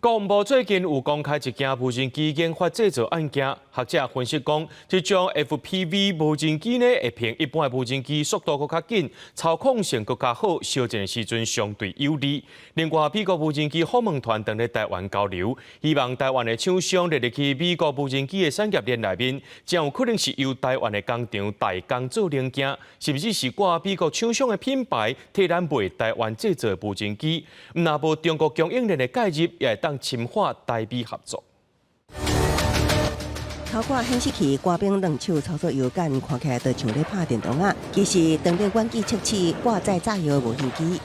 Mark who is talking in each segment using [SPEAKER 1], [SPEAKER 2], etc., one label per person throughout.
[SPEAKER 1] 國防部最近有公開一件無人機研發製造案件，學者分析講，這種 FPV 無人機呢，會比一般的無人機速度閣較緊，操控性閣較好，相戰的時陣相對有利。另外，美國無人機訪問團當咧台灣交流，希望台灣的廠商列入去美國無人機的產業鏈內面，將有可能是由台灣的工廠代工做零件，甚至是掛美國廠商的品牌替咱賣台灣製造的無人機。若無中國供應鏈的介入，也會當深化台美合作。
[SPEAKER 2] 透過顯示器，官兵兩手操作搖桿，看起來就像咧拍電動仔。其實，當咧遠距測試掛載炸藥無人機，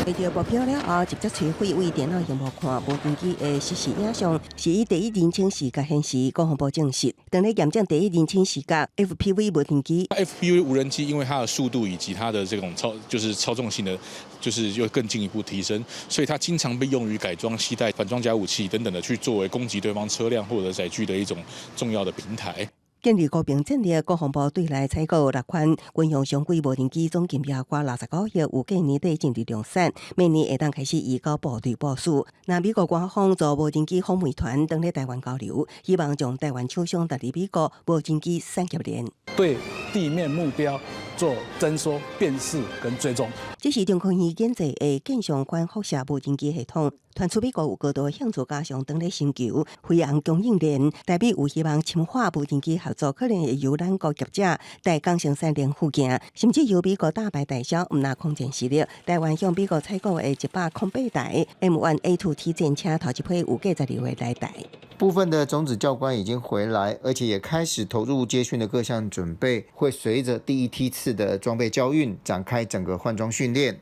[SPEAKER 2] 達到目標了後，直接摧毀對電腦螢幕看無人機的實時影像，是以第一人稱視角顯示。國防部證實，當咧驗證第一人稱視角 FPV 無人機。
[SPEAKER 3] FPV 無人機因為它的速度以及它的這種操，就是操縱性的，就是又更進一步提升，所以它經常被用於改裝、攜帶反裝甲武器等等的，去作為攻擊對方車輛或者載具的一種重要的平台。
[SPEAKER 2] 根據高平戰略，國防部對內採購六款軍用常規無人機，總金額達69億，預計年底進入量產，明年會當開始移交部隊部署。那美國官方組無人機訪問團當咧台灣交流，希望將台灣廠商帶入美國無人機產業鏈。
[SPEAKER 4] 對地面目標做偵搜、辨識跟追蹤。
[SPEAKER 2] 這是中科院研製的鏡像反輻射無人機系統，傳出美國有高度興趣加上當咧尋求飛航供應鏈，代表有希望深化無人機合作，可能會由咱國業者代工生產零附件，甚至由美國大牌代銷，毋但空戰實力。台灣向美國採購的108台 M1A2T 戰車，頭一批預計12月來台。
[SPEAKER 5] 部分的種子教官已經回來，而且也開始投入接訓的各項準備，會隨着第一梯次的裝備交運展開整個換裝訓練。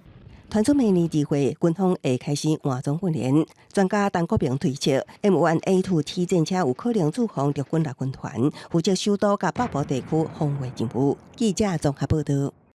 [SPEAKER 2] 傳出明年2月，軍方會開始換裝訓練。專家陳國平推測，M1A2T 戰車有可能駐防陸軍六軍團，負責首都佮北部地區防衛任務。記者綜合報道。